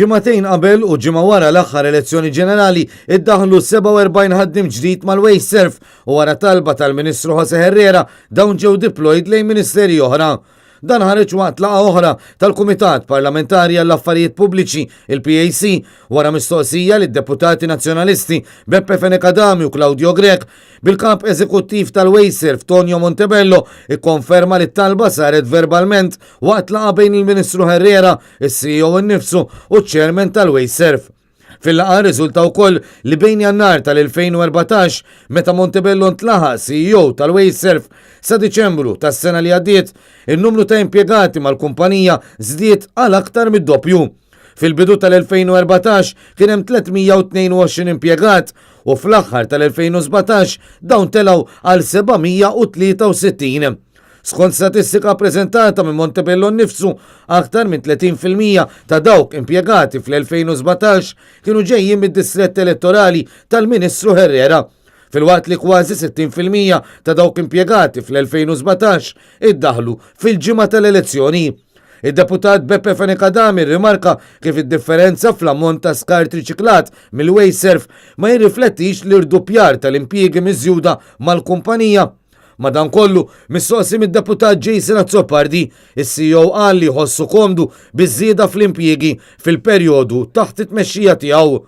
Ġimagħtejn qabel u ġimgħa wara l-aħħar elezzjoni ġenerali iddaħħlu 47 ħaddiem ġdid mal-WasteServ u wara talba tal-Ministru Jose Herrera dawn ġew deployed lejn ministeri oħra. Dan ħareġ waqt laqgħa oħra tal-Kumitat Parlamentari għall-Affarijiet Pubbliċi, il-PAC, wara mistoqsija lid-deputati Nazzjonalisti Beppe Fenech Adami u Claudio Grech Bil-Kap Eżekuttiv tal-Wasteserv Tonio Montebello ikkonferma li t-talba saret verbalment waqt laqgħa bejn il-Ministru Herrera, is-CEO innifsu u ċ-Chairman tal-Wasteserv. Fil-laqgħa rriżulta wkoll li bejn Jannar tal-2014, meta Montebello ntlaħaq CEO tal-Wasteserv, sa Diċembru tas-sena li għaddiet, in-numru ta' impjegati mal-kumpanija żdied għal aktar mid-doppju. Fil-bidu tal-2014 kien hemm 322 impjegat u fl-aħħar tal-2017 dawn telgħu għal 763. Skont statistika ppreżentata minn Montebello nnifsu, aktar minn 30% ta' dawk impjegati fl-2017 kienu ġejjin mid-distrett elettorali tal-Ministru Herrera, filwaqt li kważi 60% ta' dawk impjegati fl-2017 iddaħħlu fil-ġimgħa tal-elezzjoni. Id-deputat Beppe Fenech Adami rrimarka kif id-differenza fl-ammont ta' skart riċiklat mill-Wasteserv ma jirriflettix l-irduppjar tal-impjiegi miżjuda mal-kumpanija. Madankollu, mistoqsi mid-deputat Jason Azzopardi, is-CEO qal li jħossu komdu biż-żieda fl-impjiegi fil-perjodu taħt it-tmexxija tiegħu.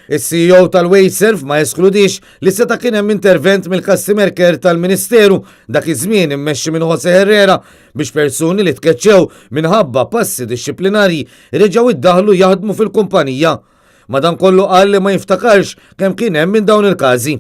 Is-CEO tal-Wasteserv ma eskludiex li seta' kien hemm intervent mill-customer care tal-Ministeru dak iż-żmien immexxi minn Jose Herrera biex persuni li tkeċċew minħabba passi dixxiplinarji reġgħu iddaħħlu jaħdmu fil-kumpanija. Madankollu qal li ma jiftakarx kemm kien hemm minn dawn il-każi.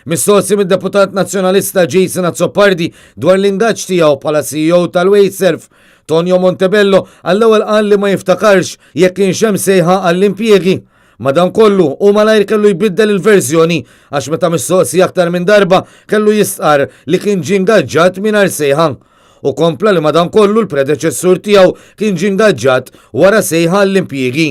Mistoqsi mid-deputat Nazzjonalista Jason Azzopardi dwar l-ingaġġ tiegħu bħala CEO tal-Wasteserv, Tonio Montebello għall-ewwel qal li ma jiftakarx jekk kienx hemm sejħa għall-impjiegi. Madankollu, hu malajr kellu jbiddel il-verżjoni għax meta mistoqsi aktar minn darba kellu jistqarr li kien ġie ingaġġat mingħajr sejħa. U kompla li madankollu l-predeċessur tiegħu kien ġie ingaġġat wara sejħa għall-impjiegi.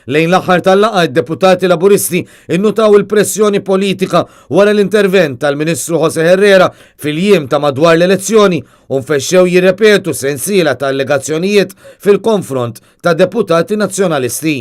Lejn l-aħħar tal-laqgħa id-deputati Laburisti innutaw il-pressjoni politika wara l-intervent tal-Ministru Jose Herrera fil-jiem ta' madwar l-elezzjoni u nfexxew jirrepetu sensiela ta' allegazzjonijiet fil-konfront ta' deputati Nazzjonalisti.